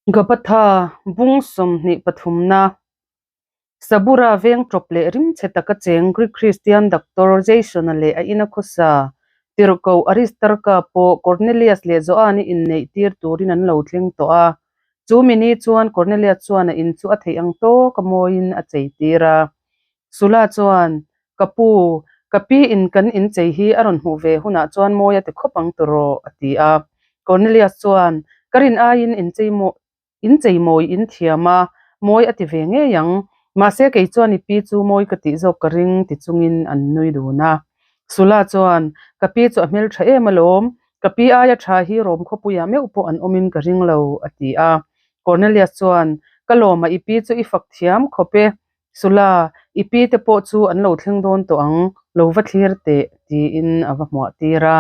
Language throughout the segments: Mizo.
Gabbatha bung 20 pathumna Sabura veng ṭawp leh rimchhe taka cheng Greek Kristian Doctor Jason-a leh a ina khawsa tirhkoh Aristarka pawh Cornelius leh Joan-i inneih tir turin an lo thleng tawh a. Chu mi ni chuan Cornelius chuan a in chu a theih ang tawk a mawiin a chei tir a. Sula chuan, Ka pu, ka pi in kan inchei hi a rawn hmuh ve hunah chuan mawi a ti khawp ang tawh, a ti a. Cornelius chuan, Ka rin aiin inchei maw inchei mawi in thiam a, mawi a ti ve ngei ang. Mahse kei chuan i pi chu mawi ka tih zawk ka ring ti chungin an nui dun a. Sula chuan, Ka pi chu a hmeltha em alawm, ka pi aia tha hi Rom khawpuiah meuh pawh an awmin ka ring lo, a ti a. Cornelius chuan, Ka lawm a, i pi chu i fak thiam khawp e. Sula, i pi te pawh chu an lo thleng dawn tawh ang, lo va thlir teh, tiin a va hmuah tir a.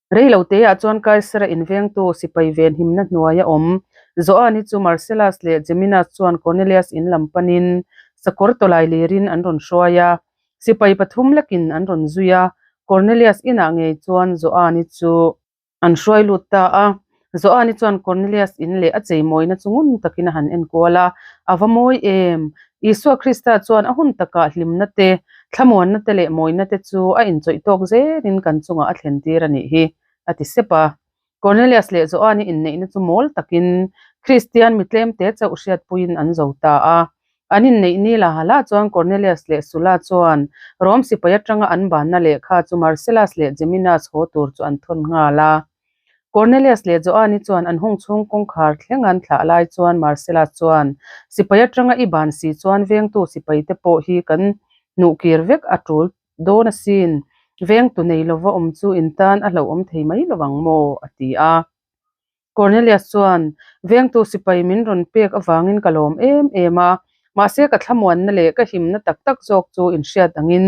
Rei lo teah chuan Kaisara invengtu sipai venhimna hnuaia awm Joani chu Marcellus leh Geminas chuan Cornelius in lam panin sakawr tawlai lirin an rawn hruai a. Sipai pathum lekin an rawn zui a, Cornelius inah ngei chuan Joani chu An hruai lut ta a. Joani chuan Cornelius in leh a cheimawina chu ngun takin a han enkual a, A va mawi em! Isua Krista chuan a hun takah hlimna te, thlamuanna te leh mawina te chu a inchawih tawk zelin kan chungah a thlen tir a nih hi, a ti sep a. Cornelius leh Joani inneihna chu mawl takin Kristian mi tlemte chauh hriatpuiin an zo ta a. An inneih ni la hala chuan Cornelius leh Sulla chuan Rom sipai atanga an banna lehkha chu Marcellus leh Geminas haw tur chu an thawn nghal a. Cornelius leh Joani chuan an hung chhung kawngkhar thleng an thlah lai chuan Marcellus chuan, Sipai atanga i ban si chuan vengtu sipaite pawh hi kan hnuhkir vek a tul dawn asin, vengtu nei lova awm chu in tan a hlauhawm thei mai lovang maw? a ti a. Cornelius chuan, Vengtu sipai min rawn pek avangin ka lawm em em a, mahse ka thlamuanna leh ka himna tak tak zawk chu inhriat angin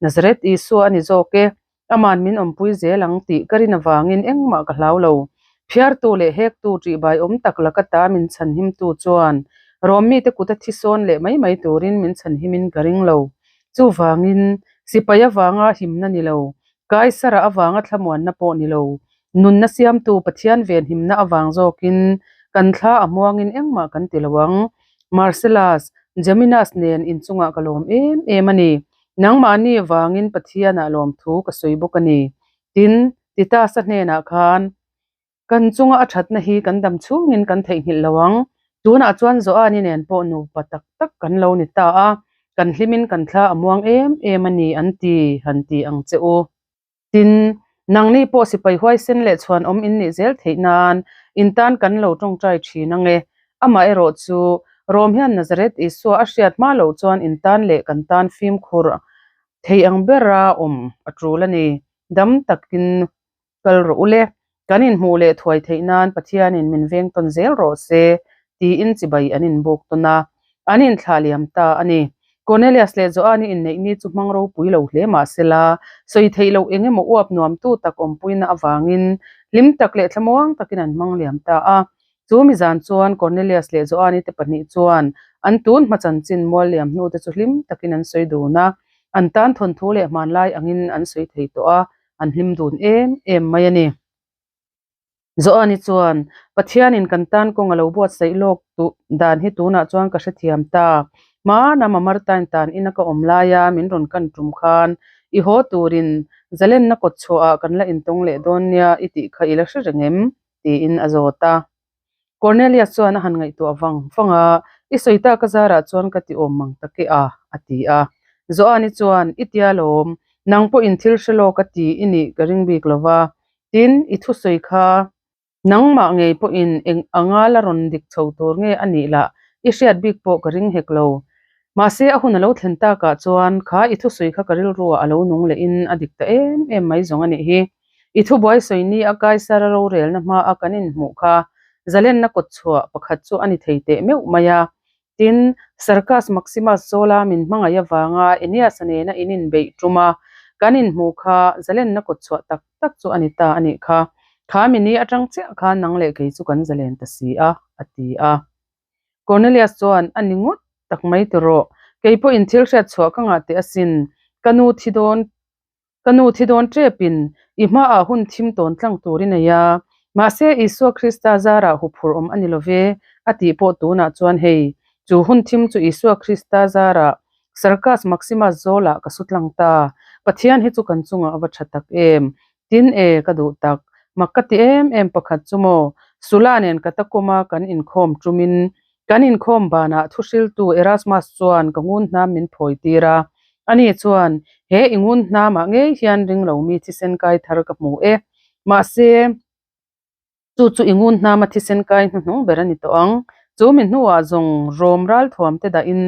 Nazareth Isua a ni zawk e, aman min awmpui zel ang tih ka rin avangin engmah ka hlau lo. Phiartu leh hektu ṭihbai awm tak laka ta min chhanhimtu chuan Rom mite kuta thi sawn leh mai mai turin min chhanhimin ka ring lo. Chuvangin, sipai avanga himna ni lo, Kaisara avanga thlamuanna pawh ni lo, Nunna siamtu Pathian venhimna avang zawkin kan thla a hmuangin engmah kan ti lo ang. Marcellus, Geminas nen inchungah ka lawm em em a ni. Nangmahni vangin Pathianah lawmthu ka sawi bawk a ni. Tin, Titus-a hnenah khan, Kan chunga a thatna hi kan dam chhungin kan theihnghilh lo ang. Tunah chuan Joani nen pawh nupa tak tak kan lo ni ta a, kan hlimin kan thla a muang em em a ni an ti, han ti ang che u. Tin, nangni pawh sipai huaisen leh chhuanawm in nih zel theih nan in tan kan lo tawngtai thin ang e. Amaherawh chu, Rom hian Nazareth Isua a hriat hma loh chuan in tan leh kan tan fimkhur thei ang bera awm a tul a ni. Dam takin kal rawh u le, kan inhmuh leh thuai theih nan Pathianin min veng tawn zel rawh se, tiin chibai an inbuk tawn a, an inthlah liam ta a ni. Cornelius leh Joani inneih ni chu hmang ropui lo hle mah sela, sawi theih loh eng emaw uap nuamtu tak awmpuina avangin hlim tak leh thlamuang takin an hmang liam ta a. Chu mi zan chuan Cornelius leh Joani te pahnih chuan an tun hma chanchin mual liam hnu te chu hlim takin an sawi dun a, an tan thawnthu leh hmanlai angin an sawi thei tawh a, an hlim dun em em mai a ni. Joani chuan, Pathianin kan tan kawng a lo buatsaih lawk duh dan hi tunah chuan ka hrethiam ta. Hmana Mamartain tan ina ka awm laia min rawn kan tum khan i haw turin zalenna kawt chhuahah kan la intawng leh dawn nia i tih kha i la hre reng em? tiin a zawt a. Cornelius chuan a han ngaihtuah vang vang a, I sawi ta ka zarah chuan ka ti awm mang tak e a, a ti a. Joani chuan, I tia lawm, nang pawhin thil hre lawk a ti i nih ka ring bik lo va, tin, i thusawi kha nangmah ngei pawhin eng anga la rawn dik chho tur nge a nih lah i hriat bik pawh ka ring hek lo. Mahse, a hun a lo thlen takah chuan kha i thusawi kha ka rilruah a lo nung lehin a dik ta em em mai zawng a nih hi. I thubuai sawi ni a Kaisara rorelna hmaa kan inhmuh kha zalenna kawtchhuah pakhat chu a ni thei teh meuh mai a. Tin, Circus Maximus Zola min hmangaih avanga Aeneas-a nena in inbeih tum a kan inhmuh kha zalenna kawtchhuah tak tak chu a ni ta a nih kha. Kha mi ni atang chiah khan nang leh kei chu kan zalen ta si a, a ti a. Cornelius chuan, A ni ngawt tak mai tawh, kei pawhin thil hriatchhuah ka ngah teh asin, ka nu thi dawn Ka nu thi dawn tepin i hmaah hun thim tawn tlang tur i nei a, Mahse, Isua Krista zarah huphurh awm a ni lo ve, a tih pawh tunah chuan hei, chu hun thim chu Isua Krista zarah Circus Maximus zawlah ka su tlang ta. Pathian hi chu kan chungah a va tha tak em! Tin e, ka duh tak. Mak ka ti em em pakhat chu maw, Sula nen ka takawma kan inkhawm tumin Kan inkhawm banah thuhriltu Erasmus chuan ka ngun hnam min phawi tir a. Ani chuan, He i ngun hnamah ngei hian ring lo mi thisen kai thar ka hmu e. Mahse, chu chu i ngun hnama thisen kai hnuhnung ber a ni tawh ang. Chu mi hnuah zawng rawm ralthuam te dahin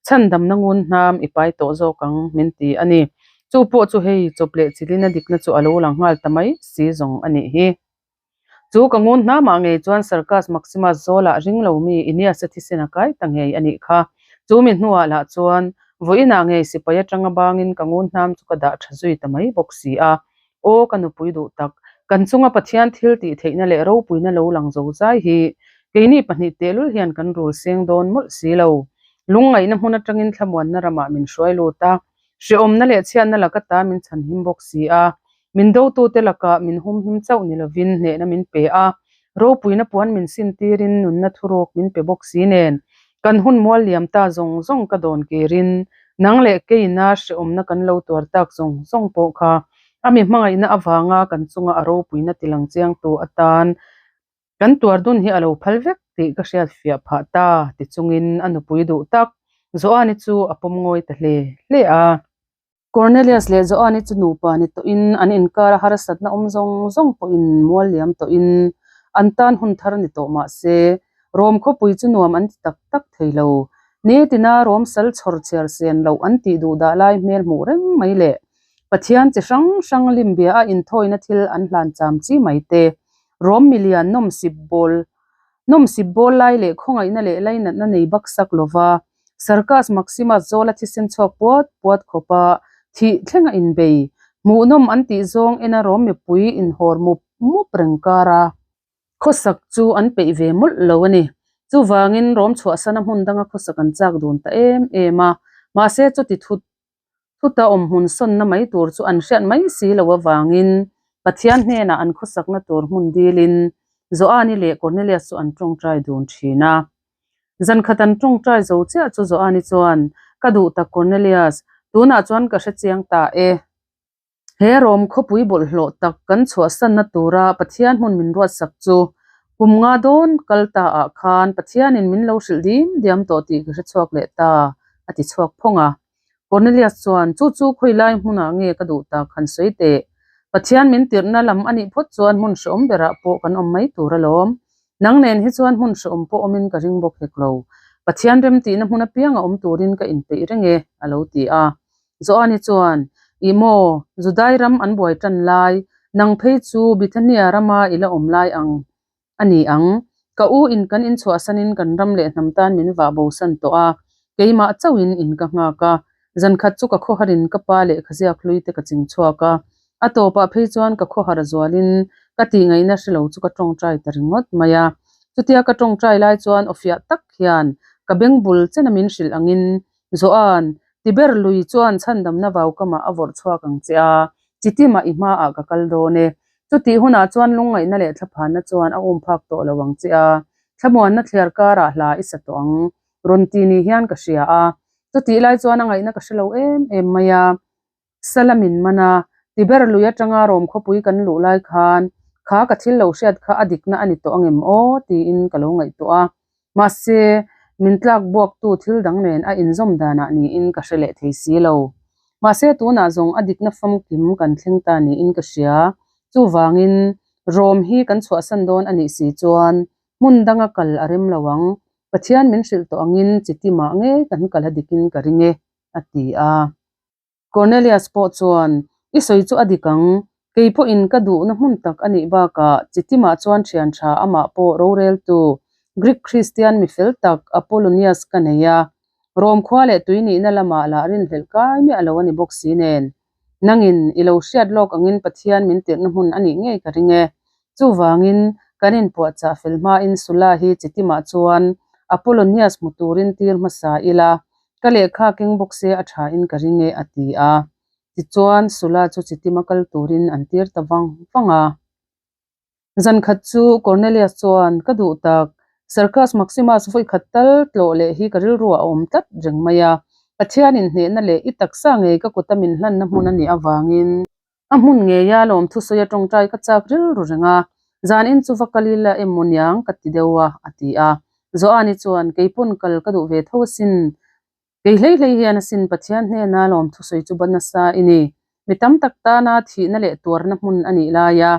chhandamna ngun hnam i pai tawh zawk ang, min ti a ni. Chu pawh chu hei chawp leh chilin a dikna chu a lo lang nghal ta mai si zawng a nih hi. Chu ka ngun hnamah ngei chuan Circus Maximus zawlah ring lo mi Aeneas-a thisen a kai ta ngei a nih kha. Chu mi hnuah lah chuan vawiinah ngei sipai atanga bangin ka ngun hnam chu ka dah tha zui ta mai bawk si a. Aw ka nupui duh tak, kan chunga Pathian thil tih theihna leh ropuina lo lang zo zai hi keini pahnih tehlul hian kan rul seng dawn mawlh si lo. Lungngaihna hmun atangin thlamuanna ramah min hruai lut a, hrehawmna leh chhiatna laka ta min chhanhim bawk si a. Min dotute lakah min humhim chauh ni lovin hnehna min pe a, ropuina puan min sintirin nunna thuruk min pe bawk si nen, kan hun mual liam ta zawng zawng ka dawn kirin nang leh keina hrehawmna kan lo tuar tak zawng zawng pawh kha a mi hmangaihna avanga kan chunga a ropuina tilang chiangtu atan kan tuar dun hi a lo phal vek tih ka hriat fiah phah ta ti chungin a nupui duh tak Joani chu a pawm ngawi ta hle hle a. Cornelius leh Joani chu nupa ni tawhin an inkar a harsatna awm zawng zawng pawhin mual liam tawhin an tan hun thar ni tawh mah se, Rom khawpui chu nuam an ti tak tak thei lo. Nitina Rom sal chhawr chhiar sen loh an tih duh dah lai hmel hmuh reng mai leh Pathian chi hrang hrang limbia a inthawina thil an hlan cham chi mai te, Rom milian nawmsip bawl nawmsip bawl lai leh khawngaihna leh lainatna nei baksak lova Circus Maximus zawla thisen chhuak puat puat khawpa thih thlenga inbei, hmuhnawm an tih zawng ena rawm mipui inhawr mup mup reng kar a. Khawsak chu an peih ve mawlh lo a ni. Chuvangin rawm chhuahsana hmun danga khawsak an chak dun ta em em a. Mahse chuti thut Thuta awm hmun sawnna mai tur chu an hriat mai si lo avangin Pathian hnenah an khawsakna tur hmun dilin Joani leh Cornelius chu an tawngtai dun thin a. Zan khat an tawngtai zo chiah chu Joani chuan, Ka duh tak Cornelius, tunah chuan ka hre chiang ta e. He Rom khawpui bawlhhlawh tak kan chhuahsanna tura Pathian hmun min ruatsak chu kum nga dawn kal ta ah khan Pathianin min lo hrilh dim diam tawh tih ka hrechhuak leh ta, a ti chhuak phawng a. Cornelius chuan, Chu chu khawi lai hmunah nge ka duh tak han sawi teh. Pathian min tirhna lam a nih phawt chuan hmun hrehawm berah pawh kan awm mai tur alawm. Nang nen hi chuan hmun hrehawm pawh awmin ka ring bawk hek lo. Pathian remtihna hmun apianga awm turin ka inpeih reng e, a lo ti a. Joani chuan, Ih maw, Judai ram an buai tan lai, nang phei chu Bithania rama i la awm lai ang a ni ang. Ka u in kan inchhuahsanin kan ram leh hnam tan min vah bosan tawh a, keimah chauhin in ka nghak a. Zankhat chu ka khawharin ka pa lehkha ziak hlui te ka ching chhuak a, a tawpah phei chuan ka khawhar zualin ka tihngaihna hrelo chu ka tawngtai ta ringawt mai a. Chutia ka tawngtai lai chuan awfiah tak hian ka beng bul chena min hrilh angin Joan, Tiber lui chuan chhandamna vaukamah a vawrh chhuak ang che a, chitimah i hmaah ka kal dawn e. Chutih hunah chuan lungngaihna leh thlaphanna chuan a um phak tawh lo ang che a, thlamuanna thliar karah hla i sa tawh ang, rawn ti ni hian ka hria a. Chutih lai chuan a ngaihna ka hre lo em em mai a. Sala min man a, Tiber lui atanga Rom khawpui kan luh lai khan kha ka thil lo hriat kha a dikna a ni tawh angem aw tiin ka lo ngaihtuah a. Mahse, min tlak buaktu thil dang nen a inzawm danah niin ka hre leh thei si lo. Mahse, tunah zawng a dikna famkim kan thleng ta niin ka hria. Chuvangin, Rom hi kan chhuahsan dawn a nih si chuan hmun danga kal a rem lo ang. Pathian min hrilh tawh angin chitimah ngei kan kal a dikin ka ring e, a ti a. Cornelius pawh chuan, I sawi chu a dik ang, kei pawhin ka duhna hmun tak a nih bakah chitimah chuan thian tha amah pawh roreltu Greek Kristian mi fel tak Apollonius ka nei a, Rom khua leh tui nihna lamah lah rinhlelh kai miah lo a ni bawk si nen. Nangin i lo hriat lawk angin Pathian min tirhna hmun a nih ngei ka ring e. Chuvangin, kan inpuahchah fel hmain Sula hi chitimah chuan Apollonius hmu turin tir hmasa ila, Ka lehkha keng bawk se a tha in ka ring e a ti a. Tichuan Sula chu chitima kal turin an tir ta vang vang a. Zan khat chu Cornelius chuan, Ka duh tak, Circus Maximus vawi khat tal tlawh leh hi ka rilru ah a awm tlat reng mai a, Pathianin hnehna leh i taksa ngei ka kuta min hlanna hmun a nih avangin, a hmun ngeia lawmthusawi a tawngtai ka chak rilru reng a, zanin chu va kal ila emaw niang ka ti deuh a, a ti a. Joani chuan, Keipawn kal ka duh ve tho asin. Kei hlei hlei hian asin Pathian hnena lawmthusawi chu ba nasa i ni. Mi tam tak tana thihna leh tuarna hmun a nih laia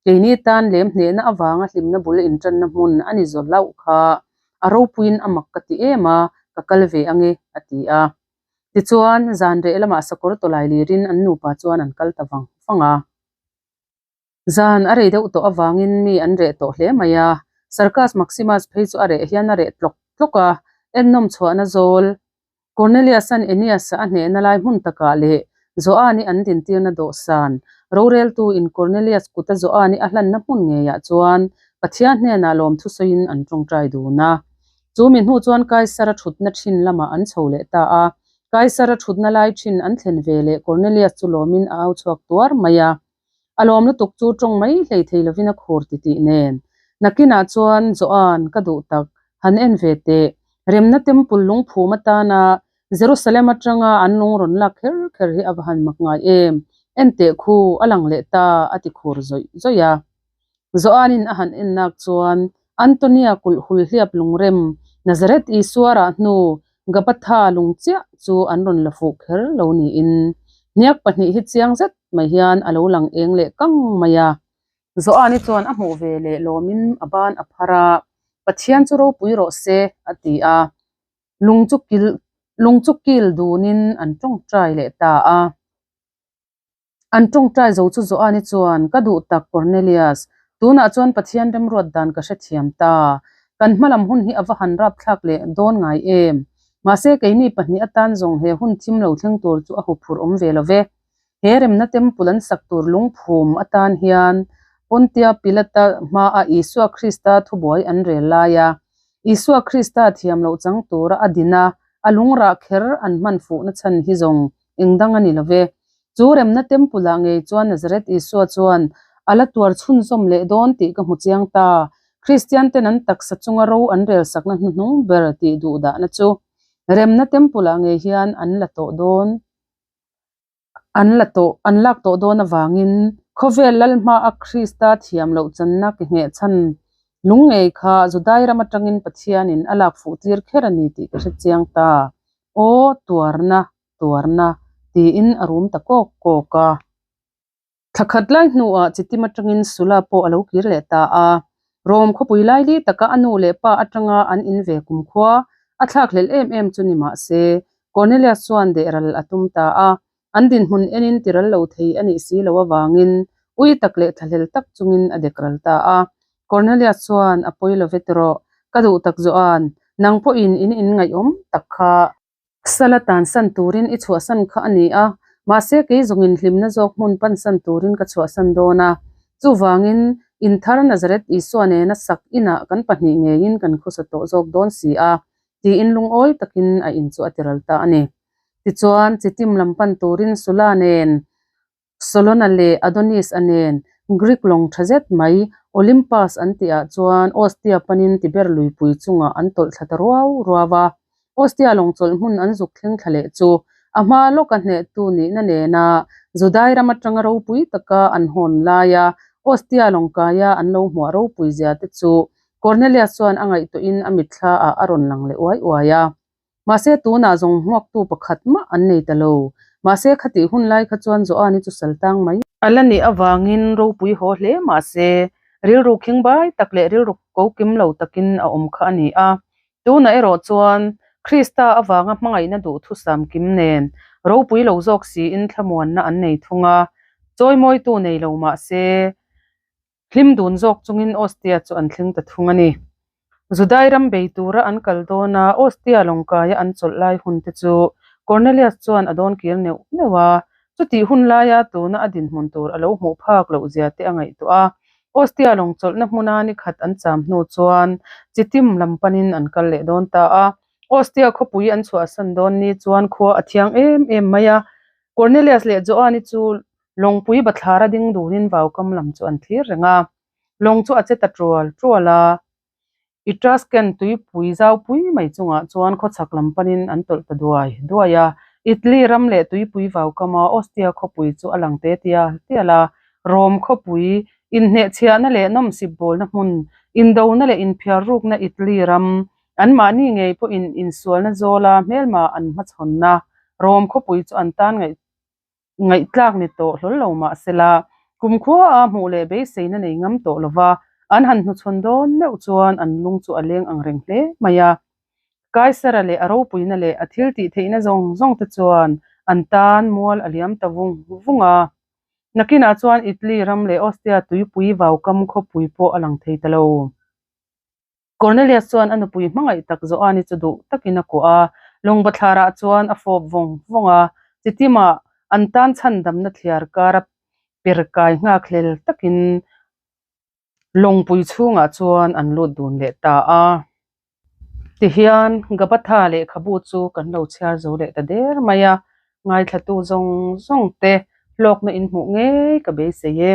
keini tan lem hnehna avanga hlimna bul intanna hmun a ni zaw hlauh kha a ropuiin a mak ka ti em a, ka kal ve ange, a ti a. Tichuan, zan reh lamah sakawr tawlai lirin an nupa chuan an kal ta vang vang a. Zan a rei deuh tawh avangin mi an reh tawh hle mai a, Circus Maximus phei chu a reh hian a reh tlawk tlawk a, ennawm chhuahna zawl Cornelius-a'n Aeneas-a a hnehna lai hmun takah leh Joan-i an dintirna dawhsan roreltu in Cornelius kuta Joan-i a hlanna hmun ngeiah chuan Pathian hnenah lawmthu sawiin an tawngtai dun a. Chu mi hnu chuan Kaisara thutna thin lamah an chho leh ta a, Kaisara thutna lai thin an thlen ve leh Cornelius chu lawmin a au chhuak tuar mai a. A lawm lutuk chu tawng mai hlei thei lovin a khur titih nen. Nakinah chuan Joan ka duh tak, han en ve teh. Remna Temple lungphum atana Jerusalem atanga an lung rawn lak kher kher hi a va han mak ngai em. En teh khu, a lang leh ta, a ti khur zawih zawih a. Joanin a han en nak chuan Antonia kulh hul hliap lungrem, Nazareth Isua rah hnu Gabatha lung chiah chu an rawn la fuh kher lo niin hniak pahnih hi chiang zet mai hian a lo lang eng leh kang mai a. Joani chuan a hmuh ve leh lawmin a ban a phar a, Pathian chu ropui rawh se, a ti a. Lung chu kil lung chu kil dunin an tawngtai leh ta a. An tawngtai zo chu Joani chuan, Ka duh tak, Cornelius, tunah chuan Pathian remruat dan ka hrethiam ta. Kan hmalam hun hi a va han rapthlak leh dawn ngai em? Mahse, keini pahnih atan zawng he hun thim lo thleng tur chu a huphurh awm ve lo ve. He remna temple an sak tur lungphum atan hian Pontia Pilata hmaah Isua Krista thubuai an rel lai a, Isua Krista thiam loh chang tura a din a, a lungrah kher an hman fuhna chhan hi zawng engdang a ni lo ve. Chu remna temple ah ngei chuan Nazareth Isua chuan a la tuar chhunzawm leh dawn tih ka hmu chiang ta. Kristian ten an taksa chunga ro an rel sakna hnuhnung ber tih duh dahna chu remna temple ah ngei hian an la tawh dawn. An la tawh, an lak tawh dawn avangin khawvel lal hmaa Krista thiam loh channa ke ngheh chhan lung ngei kha Judai ram atangin Pathianin a lak fuh tir kher a ni tih ka hre chiang ta. Aw, tuarna, tuarna, tiin a rum ta kawk kawk a. Thla khat lai hnuah chitim atangin Sula pawh a lo kir leh ta a. Rom khawpui laili taka a nu leh pa atanga an in ve kumkhua a thlak hlelh em em chu ni mah se, Cornelius chuan deh ral a tum ta a. An dinhmun enin ti ral lo thei a nih si loh avangin ui tak leh thlahlel tak chungin a dek ral ta a. Cornelius chuan a pawi lo ve tawh, Ka duh tak Joan, nang pawhin in inngaihawm tak kha. Sala tansan turin i chhuahsan kha a ni a, mahse kei zawngin hlimna zawk hmun pansan turin ka chhuahsan dawn a. Chuvangin, in thar Nazareth Isua nena sak inah kan pahnih ngeiin kan khawsa tawh zawk dawn si a, tiin lungawi takin a in chu a tiral ta a ni. Tichuan, chitim lam pan turin Sula nen Solona leh Adonis-a nen Greek lawng tha zet mai Olympus an tihah chuan Ostia panin Tiber luipui chungah an tawlh thla ta ruau ruau a. Ostia lawng chawlh hmun an zuk thleng thla leh chu a hma lawka hnehtu nihna nena Judai ram atanga ropui taka an hawn laia Ostia lawng kaia an lo hmuah ropui zia te chu Cornelius chuan a ngaihtuahin a mitthla ah a rawn lang leh uai uai a. Mahse tunah zawng hmuaktu pakhat mah an nei ta lo. Mahse khatih hun lai kha chuan Joani chu sal tang mai. A la nih avangin ropui haw hle mahse rilru khingbai tak leh rilru ko kim lo takin a awm kha a ni a. Tunah erawh chuan Krista avanga hmangaihna duhthusam kim nen ropui lo zawk siin thlamuanna an nei thung a, chawimawitu nei lo mahse Hlim dun zawk chungin Ostia chu an thleng ta thung a ni. Judai ram bei tura an kal dawn a, Ostia lawngkaia an chawlh lai hun te chu Cornelius chuan a dawn kir neuh neuh a. Chutih hun laia tuna a dinhmun tur a lo hmuh phak loh zia te a ngaihtuah a. Ostia lawng chawlhna hmuna ni khat an cham hnu chuan chitim lam panin an kal leh dawn ta a. Ostia khawpui an chhuahsan dawn ni chuan khua a thiang em em mai a. Cornelius leh Joani chu Lawngpui bathlara ding dunin vaukam lam chu an thlir reng a. Lawng chu a che ta tual tual a. Etruscan tuipui zaupui mai chungah chuan khawchhak lam panin an tawlh ta duai duai a. Italy ram leh tuipui vaukama Ostia khawpui chu a lang te tial tial a. Rome khawpui inhnehchhiahna leh nawmsip bawlna hmun, indona leh inphiarrukna Italy ram, anmahni ngei pawhin insualna zawla hmelma an hmachhawnna Rome khawpui chu an tan ngaih Ngaihtlak ni tawh hlawl lo mah sela, kumkhua a hmuh leh beiseina nei ngam tawh lova an han hnuchhawn dawn meuh chuan an lung chu a leng ang reng hle mai a. Kaisara leh a ropuina leh a thil tih theihna zawng zawng te chuan an tan mual a liam ta vung vung a. Nakinah chuan Italy ram leh Ostia tuipui vaukam khawpui pawh a lang thei ta lo. Cornelius chuan a nupui hmangaih tak Joani chu duh takin a kuah a, lawngbathlarah chuan a fawp vawng vawng a, chitimah an tan chhandamna thliar kara per kai nghakhlel takin lawngpui chhungah chuan an lut dun leh ta a. Tihian Gabatha lehkhabu chu kan lo chhiar zo leh ta der mai a, ngaithlatu zawng zawng te hlawkna inhmuh ngei ka beisei e.